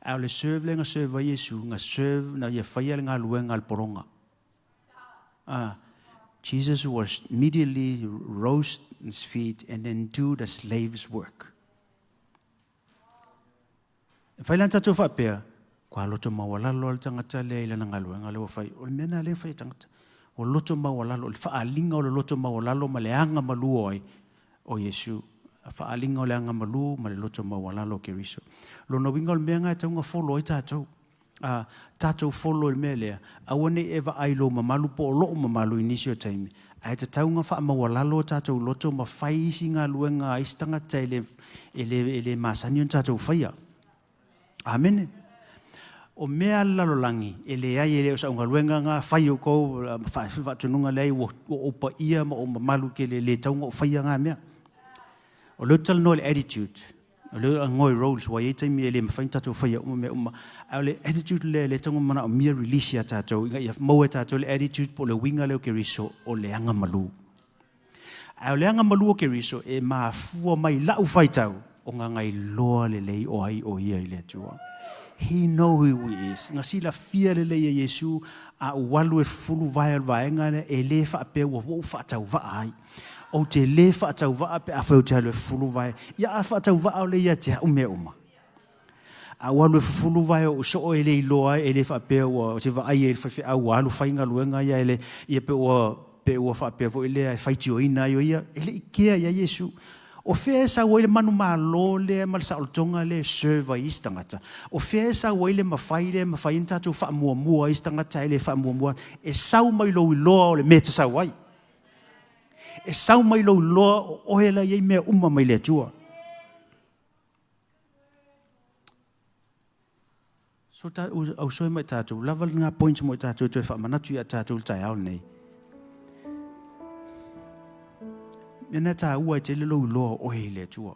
A o le serve lea na serve ai Iesu, na serve na ia faia le galuega a le pologa. Ah, Jesus was immediately rose his feet and then do the slave's work. E fai lana tatou faapea, kua loto maualalo le tagata lea i lana galuega lea ua fai. O le mea na lea fai e tagata. O loto maualalo, o le faaaliga o le loto maualalo ma le agamalu o ai, o Iesu. Faaaliga o le agamalu ma le loto maualalo o Keriso. Lona uiga o le mea na e tauga follow ai tatou. Tatou follow i le mea lea, aua nei e vaai lou mamalu po o lou mamalu i nisi o taimi, ae tatau faamaualalo o tatou loto ma fai isi galuega a isi tagata e le masani ona tatou faia. Amene. O mea a le lalolagi, e leai e le o sau galuega ga fai o kou faatunuga leai ua ou paia ma ou mamalu ke le le tauga o faia ngā mea. O le talanoa le attitude. O lea o ngoi roles ua i ai taimi e le mafai ona tatou faia uma mea uma. A o le attitude lea lea e tago manaomia release ia tatou ina ia maua e tatou le attitude po o le uiga lea o Keriso o le agamalu. A o le agamalu o Keriso e mafua mai lau faitau o gagailoa lelei o ai o ia i le Atua. He know who he is. Na silafia lelei e Iesu a ou alu e fufulu vae o le vaega lea e le faapea ua ou faatauvaa ai. Ou te le faatauvaa pe afai ou te alu e fufulu vae. Ia a faatauvaa o lea ia te au mea uma. A ou alu e fufulu vae o ou soo e le iloa ai, e le faapea ua se vaai ai i le faifeau ua alu fai galuega ia e le, ia pe ua, pe ua faapea foi lea e faitioina ai o ia. E le i kea ia Iesu. O fea e sau ai le manumalo lea ma le saolotoga lea e serve ai isi tagata? O fea e sau ai le mafai lea e mafai ai ona tatou faamuamua isi tagata ae le faamuamua? E sau mai lou iloa o le mea e te sau ai. E sau mai lou iloa o oe la e i ai mea uma mai le Atua. So ta au soe mai tatou, lava ngā points mo i tatou toe whaamanatu i a tatou le taeao nei. Mea nā tā ua e te le lou iloa o oe i le Atua.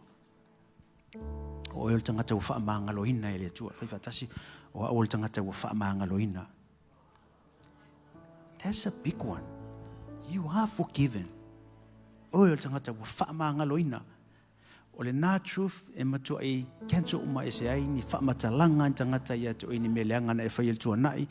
O oe o le tagata ua faamagaloina e le Atua. Fai faatasi, o au o le tagata ua faamagaloina. That's a big one. You are forgiven. Oe o le tagata ua faamagaloina. O lena truth e matuai cancel uma ese ai ni faamatalaga a ni tagata ia te oe, ni mea leaga na e faia i le tuanai,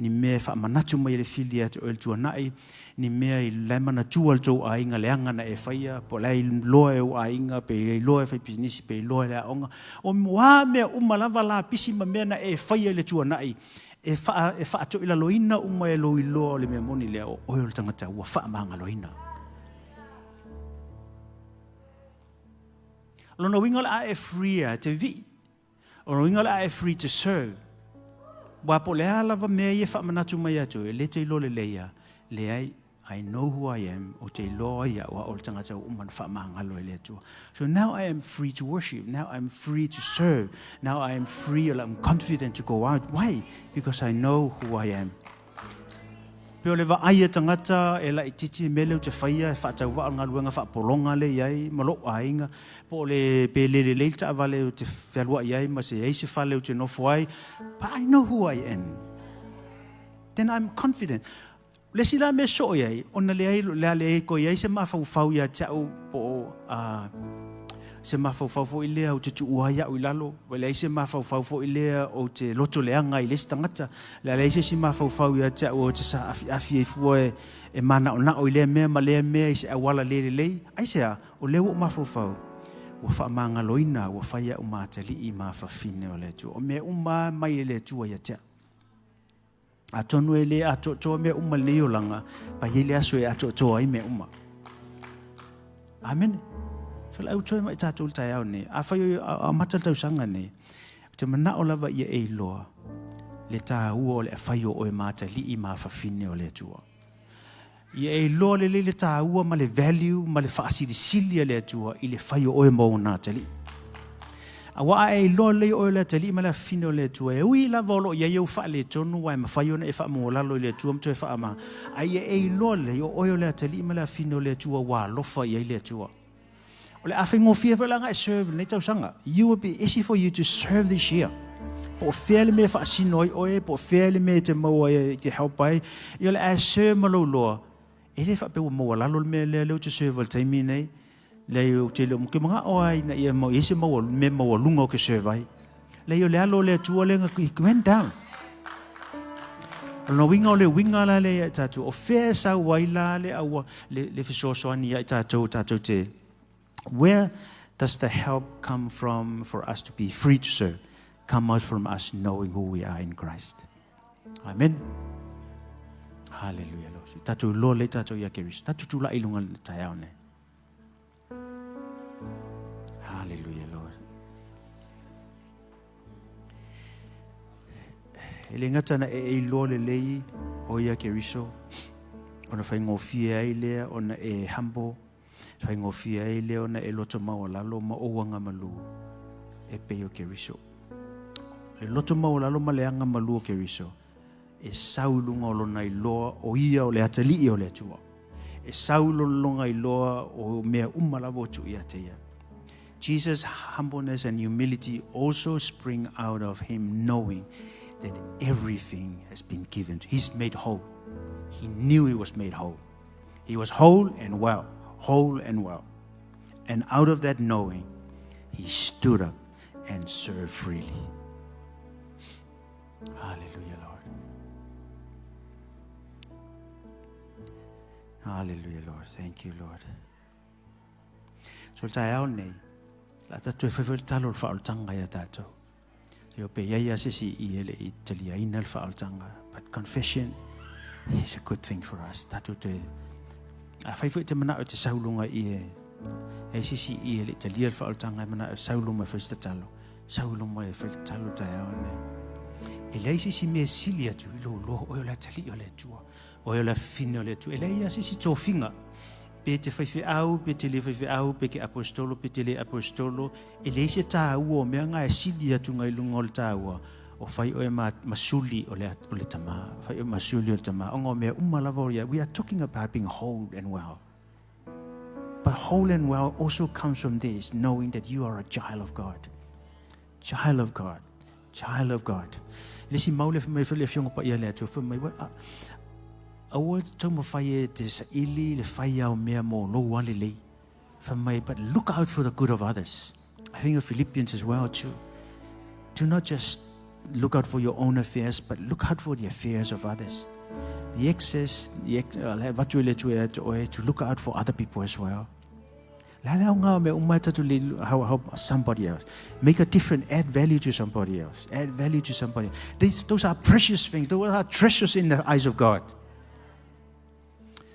ni mea e faamanatu mai e le fili ia te oe i le tuanai, ni mea i la e manatua le tou aiga leaga na e faia, po o la e iloa e ou aiga, pe iloa e faipisinisi, pe iloa e le aoga. O a mea uma lava lapisi ma mea na e faia i le tuanai, e, faa, e faatoilaloina uma e lou iloa o le mea moni lea, o oe o le tagata ua faamagaloina. O lona uiga o le a e free e te vii. O lona uiga o le a e free to serve. Aua po o le a lava mea ia e faamanatu mai ia te oe, e le te iloa lelei lava, leai, I know who I am, ou te iloa ai au, o le tagata ua uma ona faamagalo e le Atua. So now I am free to worship, now I am free to serve, now I am free, I'm confident to go out. Why? Because I know who I am. Pei o le vaai a tagata e laitiiti i mea lea ou te faia e faatauvaa o le galuega faapologa lea e i ai ma lou aiga, po o le pe le lelei le taavale ou te fealuai ai ma se i ai se fale ou te nofo ai, but I know who I am. Then I'm confident. O le isi la mea soo i ai, ona leai, le a leai koe i ai se mafaufau ia te au po o se mafaufau foi lea ou te tuua ai au i lalo, ua leai se mafaufau foi lea ou te loto leaga i le isi tagata, le a leai se isi mafaufau ia te au ou te saafiafi ai fua e, e manaonao i lea mea ma lea mea i se auala le lelei. Aisea? O lea ua ou mafaufau, ua faamagaloina, ua fai au ma atalii ma afafine o le Atua. O mea uma mai e le Atua ia te au. Atonu e le atoatoa mea uma i lenei olaga, pa i ai le aso e atoatoa ai mea uma. Amene. So le au toe mai tatou le taeao nei. Afai o amata le tausaga nei, ou te manao lava ia e iloa le taua o le afai o oe ma atalii ma afafine o le Atua. Ia e iloa lelei le taua ma le value ma le faasilisili a le Atua i le fai o oe ma ona atalii. Aua a e iloa lelei oe o le atalii ma le afafine o le Atua, e ui lava o lo o i ai ou faaletonu aua e mafai ona e faamuolalo i le Atua ma toe faama, a ia e iloa lelei o oe o le atalii ma le afafine o le Atua ua alofa i ai le Atua. O le a faigofie foi la ona e serve i lenei tausaga. You will be easy for you to serve this year. Po o fea le mea e faasino ai oe, po o fea le mea e te maua ai e te help ai, ia o le a e serve ma lou loa. E le faapea ua maualalo le mea lea, lea ou te serve ai i le taimi lenei. Leai, ou te le o manao lava ina ia i ai se mea maualuga ou te serve ai. Leai, o le alo o le Atua lea, he went down. O lona uiga o le uiga la lea ia i tatou, o fea e sau ai la le aua, le, le fesoasoani ia i tatou, tatou te, where does the help come from for us to be free to serve? Come out from us knowing who we are in Christ. Amen. Hallelujah. Lord. Tatou iloa lelei tatou ia Keriso. Tatou tulai i luga i le taeao nei. Hallelujah, Lord. E le gata na e iloa lelei o ia Keriso, ona faigofie ai lea ona e humble, faigofie ai lea ona e loto maualalo ma ou agamalu e pei o Keriso. Le loto maualalo ma le agamalu o Keriso, e sau i luga o lona iloa o ia o le atalii o le Atua. E sau i lona iloa o mea uma lava ua tuu ia te ia. Jesus' humbleness and humility also spring out of him knowing that everything has been given. He's made whole. He knew he was made whole. He was whole and well, whole and well. And out of that knowing, he stood up and served freely. Hallelujah, Lord. Hallelujah, Lord. Thank you, Lord. So le taeao lenei, la tatou e fai foi le talo o le faaolataga ia tatou. Io pe iai a se isi i e le i taliaina le faaolataga. But confession is a good thing for us. Tatou te a fai foi te manao te saulunga i e e sisi i e le talia le faaolataga e manao saulu mai fai se tatalo. Saulu mai e fai le tatalo taeao nei. E leai se isi mea sili atu i lou loa oe o le atalii o le Atua. Oe o le afafine o le Atua. E leai a se isi tofiga pe te faifeau, pe te le faifeau, pe ke apostolo, pe te le apostolo, e leai se tāua o mea ngā e sili atu ngai lunga o le tāua, o fai oe ma, ma suli o le, o le tamā, fai oe ma suli o le tamā. Ona o mea uma lava o ia, we are talking about being whole and well. But whole and well also comes from this, knowing that you are a child of God. Child of God. Child of God. Le si mau le mai le afioga paia le Atua, fai mai, aua e taumafai e te saili le fai ao mea mo lou a lelei. Fai mai, but look out for the good of others. I think of Philippians as well too. Do not just look out for your own affairs, but look out for the affairs of others. The excess, the avatu e le Atua ia te oe, to look out for other people as well. Le a le aoga o mea uma e tatou le how somebody else. Make a difference, add value to somebody else. Add value to somebody. These, those are precious things. Those are treasures in the eyes of God.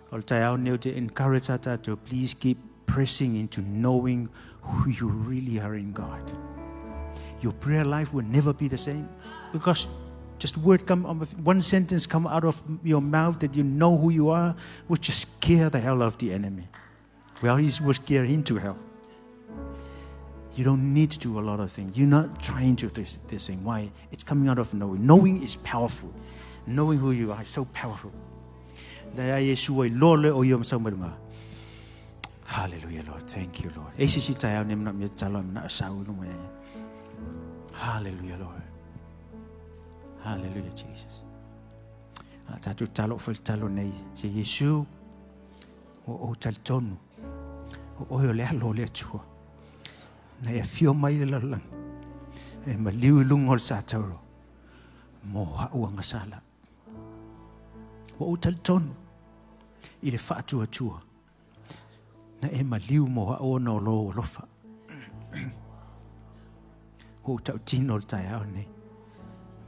O le taeao nei ou te encourage a tatou, please keep pressing into knowing who you really are in God. Your prayer life will never be the same because just word come one sentence come out of your mouth that you know who you are will just scare the hell out of the enemy. Well, he will scare him to hell. You don't need to do a lot of things. You're not trying to do this, this thing. Why? It's coming out of knowing. Knowing is powerful. Knowing who you are is so powerful. Le a Iesu ai loa le o ia masau mai lunga. Hallelujah, Lord. Thank you, Lord. E sisi taeao nei mana mea tatalo ai mana o sau i lunga e. Hallelujah, Lord. Hallelujah, Jesus. A tātou talo o whai talo nei. Se Iesu, ua ou talitonu, o oe o le alo o le Atua. Na e afio mai le lalolagi, e maliu i luga o le satauro, mo ha'u agasala. Ua ou talitonu i le faatuatua, na e maliu mo ha'u ona o lou alofa. Ua ou tautino le taeao nei,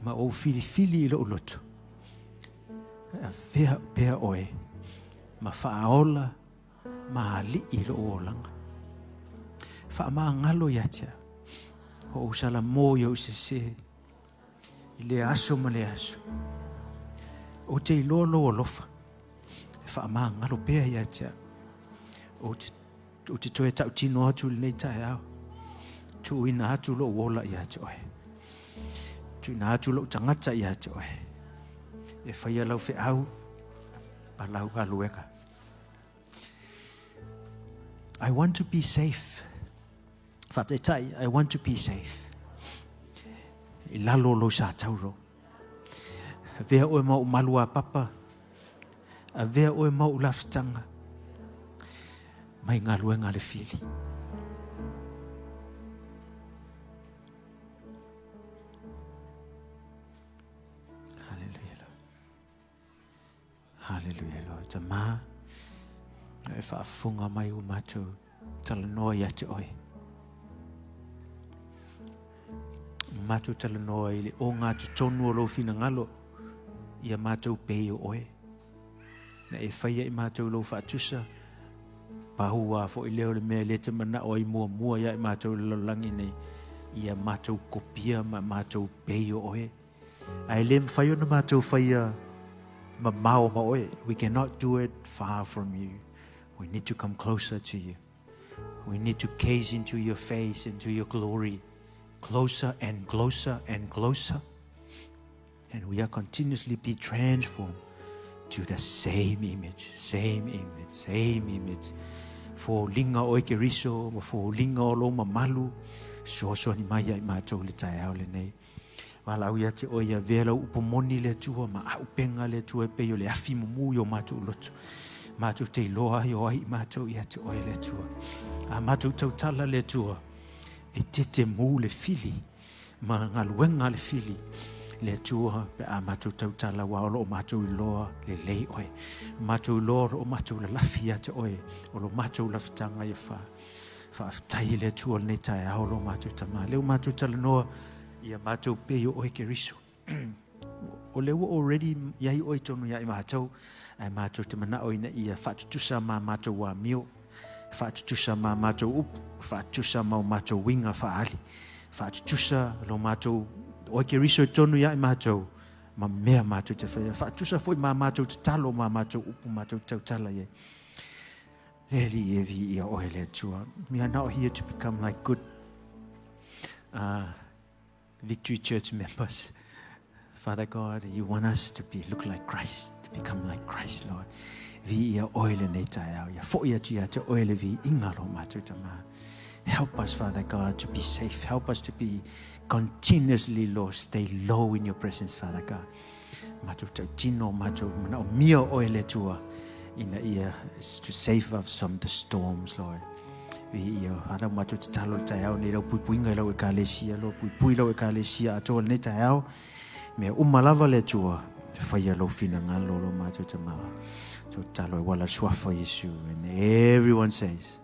ma ou filifili i lou loto, e avea pea oe ma faaola ma ali'i i lou olaga. Faamagalo ia te au, o ou salamo i ou sesē, i lea aso ma lea aso. Ou te iloa lou alofa, e faamagalo pea ia te au. Ou te, ou te toe tautino atu i lenei taeao, tuuina atu lou ola ia te oe. Tuuina atu lou tagata ia te oe. E faia lau feau, ma lau galuega. I want to be safe. Faataitai, I want to be safe. I lalo o lou satauro. Avea oe ma ou malu a papa. Avea oe ma ou lafutaga. Mai galuega a le fili. Hallelujah, Lord. Hallelujah, Lord. Tamā, e faafofoga mai ua matou talanoa ia te oe. Matou talanoa i le ogatotonu o lou finagalo ia matou pei o oe. Na e faia i matou lou faatusa, pau a foi lea o le mea e le te manao ai muamua ia i matou i le lalolagi nei, ia matou kopia ma matou pei o oe. Ae le mafai ona matou faia mamao ma oe. We cannot do it far from you. We need to come closer to you. We need to gaze into your face, into your glory, closer and closer and closer. And we are continuously be transformed to the same image, same image, same image. Foliga o oe Keriso ma foliga o lou mamalu, fesoasoani mai ia i matou i le taeao lenei. Valaau ia te oe ia avea lau upu moni le Atua ma auupega le Atua e pei o le afi mumu i o matou loto. Matou te iloa ai o ai i matou ia te oe le Atua. A matou tautala le Atua, e tete mu le fili ma galuega a le fili le Atua pe a matou tautala aua o lo o matou iloa lelei oe. Matou iloa o lo o matou lalafi ia te oe, o lo matou lafitaga ia fa. Faafetai i le Atua lenei taeao lo matou Tama. Lea ua matou talanoa ia matou pei o oe Keriso. O lea ua already i ai oe tonu ia i matou, ae matou te manao ina ia faatutusa ma matou amio, faatutusa ma matou upu, faatutusa ma o matou uiga faaali, faatutusa lo matou oe Keriso i tonu ia i matou, ma mea matou te faia. Faatutusa foi ma matou tatalo ma matou upu matou tautala i ai. Le Alii e viia oe le Atua. We are not here to become like good Victory Church members. Father God, you want us to be look like Christ, to become like Christ, Lord. Viia oe lenei taeao. Ia foi atu ia te oe le viiga lo matou Tama. Help us, Father God, to be safe. Help us to be continuously, Lord, stay low in your presence, Father God. Matou tautino, matou manaomia oe le Atua ina ia to save us from the storms, Lord. Viia, ana matou tatalo le taeao nei lau puipuiga i lau ekalesia, lo puipui lau ekalesia atoa lenei taeao. Mea uma lava le Atua, faia lou finagalo lo matou Tama. Tatalo e ala suafa Iesu. And everyone says,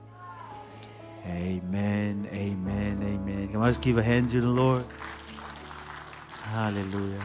Amen, amen, amen. Come on, let's give a hand to the Lord. Hallelujah.